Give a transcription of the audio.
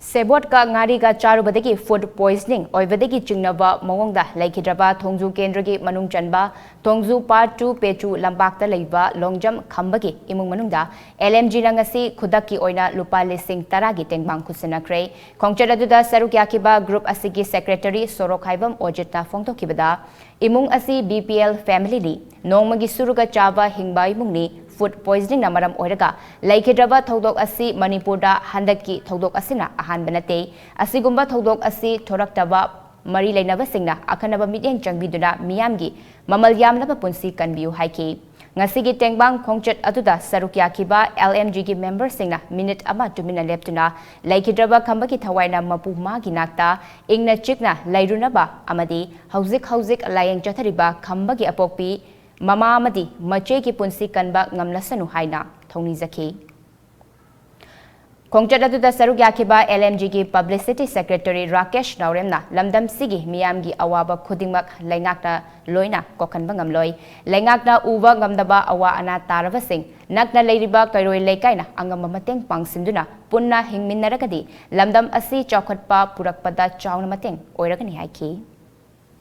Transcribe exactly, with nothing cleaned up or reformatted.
ꯁꯦꯕꯣꯠꯀ ꯉꯥꯔꯤꯒ ꯆꯥꯔꯨꯕꯗꯒꯤ food poisoning ꯑꯣꯏꯕꯗꯒꯤ ꯆꯤꯡꯅꯕ ꯃꯑꯣꯡꯗ ꯂꯩꯈꯤꯗ꯭ꯔꯕ ꯊꯣꯡꯖꯨ ꯀꯦꯟꯗ꯭ꯔꯒꯤ ꯃꯅꯨꯡ ꯆꯟꯕ ꯊꯣꯡꯖꯨ ꯄꯥꯔꯠ ꯇꯨ ꯄꯦꯆꯨ ꯂꯝꯄꯥꯛꯇ ꯂꯩꯕ ꯂꯣꯡꯖꯝ ꯈꯝꯕꯒꯤ ꯏꯃꯨꯡ ꯃꯅꯨꯡꯗ ꯑꯦꯜ ꯑꯦꯝ ꯖꯤꯅ ꯉꯁꯤ ꯈꯨꯗꯛꯀꯤ ꯑꯣꯏꯅ ꯂꯨꯄꯥ ꯂꯤꯁꯤꯡ ꯇꯔꯥꯒꯤ ꯇꯦꯡꯕꯥꯡ ꯈꯨꯠꯁꯤꯟꯅꯈ꯭ꯔꯦ꯫ ꯈꯣꯡꯆꯠ ꯑꯗꯨꯗ ꯁꯔꯨꯛ ꯌꯥꯈꯤꯕ ꯒ꯭ꯔꯨꯞ ꯑꯁꯤꯒꯤ ꯁꯦꯀ꯭ꯔꯦꯇꯔꯤ ꯁꯣꯔꯣꯛꯈꯥꯏꯕꯝ ꯑꯣꯖꯤꯠꯅ ꯐꯣꯡꯗꯣꯛꯈꯤꯕꯗ, ꯏꯃꯨꯡ ꯑꯁꯤ ꯕꯤ ꯄꯤ ꯑꯦꯜ ꯐꯦꯃꯤꯂꯤꯅꯤ꯫ ꯅꯣꯡꯃꯒꯤ ꯁꯨꯔꯒ ꯆꯥꯕ ꯍꯤꯡꯕ ꯏꯃꯨꯡꯅꯤ꯫ ꯐꯨꯗ ꯄꯣꯏꯖꯅꯤꯡꯅ ꯃꯔꯝ ꯑꯣꯏꯔꯒ ꯂꯩꯈꯤꯗ꯭ꯔꯕ ꯊꯧꯗꯣꯛ ꯑꯁꯤ ꯃꯅꯤꯄꯨꯔꯗ ꯍꯟꯗꯛꯀꯤ ꯊꯧꯗꯣꯛ ꯑꯁꯤꯅ ꯑꯍꯥꯟꯕ ꯅꯠꯇꯦ꯫ ꯑꯁꯤꯒꯨꯝꯕ ꯊꯧꯗꯣꯛ ꯑꯁꯤ ꯊꯣꯔꯛꯇꯕ ꯃꯔꯤ ꯂꯩꯅꯕꯁꯤꯡꯅ ꯑꯈꯟꯅꯕ ꯃꯤꯠꯌꯦꯡ ꯆꯪꯕꯤꯗꯨꯅ ꯃꯤꯌꯥꯝꯒꯤ ꯃꯃꯜ ꯌꯥꯝꯂꯕ ꯄꯨꯟꯁꯤ ꯀꯟꯕꯤꯌꯨ ꯍꯥꯏꯈꯤ꯫ ꯉꯁꯤꯒꯤ ꯇꯦꯡꯕꯥꯡ ꯈꯣꯡꯆꯠ ꯑꯗꯨꯗ ꯁꯔꯨꯛ ꯌꯥꯈꯤꯕ ꯑꯦꯜ ꯑꯦꯝ ꯖꯤꯒꯤ ꯃꯦꯝꯕꯔꯁꯤꯡꯅ ꯃꯤꯅꯤꯠ ꯑꯃ ꯇꯨꯃꯤꯟꯅ ꯂꯦꯞꯇꯨꯅ ꯂꯩꯈꯤꯗ꯭ꯔꯕ ꯈꯝꯕꯒꯤ ꯊꯋꯥꯏꯅ ꯃꯄꯨ ꯃꯥꯒꯤ ꯅꯥꯛꯇ ꯏꯪꯅ ꯆꯤꯛꯅ ꯂꯩꯔꯨꯅꯕ ꯑꯃꯗꯤ ꯍꯧꯖꯤꯛ ꯍꯧꯖꯤꯛ ꯂꯥꯌꯦꯡ ꯆꯠꯊꯔꯤꯕ ꯈꯝꯕꯒꯤ ꯑꯄꯣꯛꯄꯤ ꯃꯃꯥ ꯑꯃꯗꯤ ꯃꯆꯦꯒꯤ ꯄꯨꯟꯁꯤ ꯀꯟꯕ ꯉꯝꯂꯁꯅꯨ ꯍꯥꯏꯅ ꯊꯧꯅꯤꯖꯈꯤ꯫ ꯈꯣꯡꯆꯠ ꯑꯗꯨꯗ ꯁꯔꯨꯛ ꯌꯥꯈꯤꯕ ꯑꯦꯜ ꯑꯦꯝ ꯖꯤꯒꯤ ꯄꯕ꯭ꯂꯤꯁꯤꯇꯤ ꯁꯦꯀ꯭ꯔꯦꯇꯔꯤ ꯔꯥꯀꯦꯁ ꯅꯥꯎꯔꯦꯝꯅ ꯂꯝꯗꯝꯁꯤꯒꯤ ꯃꯤꯌꯥꯝꯒꯤ ꯑꯋꯥꯕ ꯈꯨꯗꯤꯡꯃꯛ ꯂꯩꯉꯥꯛꯅ ꯂꯣꯏꯅ ꯀꯣꯛꯍꯟꯕ ꯉꯝꯂꯣꯏ꯫ ꯂꯩꯉꯥꯛꯅ ꯎꯕ ꯉꯝꯗꯕ ꯑꯋꯥ ꯑꯅꯥ ꯇꯥꯔꯕꯁꯤꯡ ꯅꯛꯅ ꯂꯩꯔꯤꯕ ꯀꯩꯔꯣꯏ ꯂꯩꯀꯥꯏꯅ ꯑꯉꯝꯕ ꯃꯇꯦꯡ ꯄꯥꯡꯁꯤꯟꯗꯨꯅ ꯄꯨꯟꯅ ꯍꯤꯡꯃꯤꯟꯅꯔꯒꯗꯤ ꯂꯝꯗꯝ ꯑꯁꯤ ꯆꯥꯎꯈꯠꯄ ꯄꯨꯔꯛꯄꯗ ꯆꯥꯎꯅ ꯃꯇꯦꯡ ꯑꯣꯏꯔꯒꯅꯤ ꯍꯥꯏꯈꯤ꯫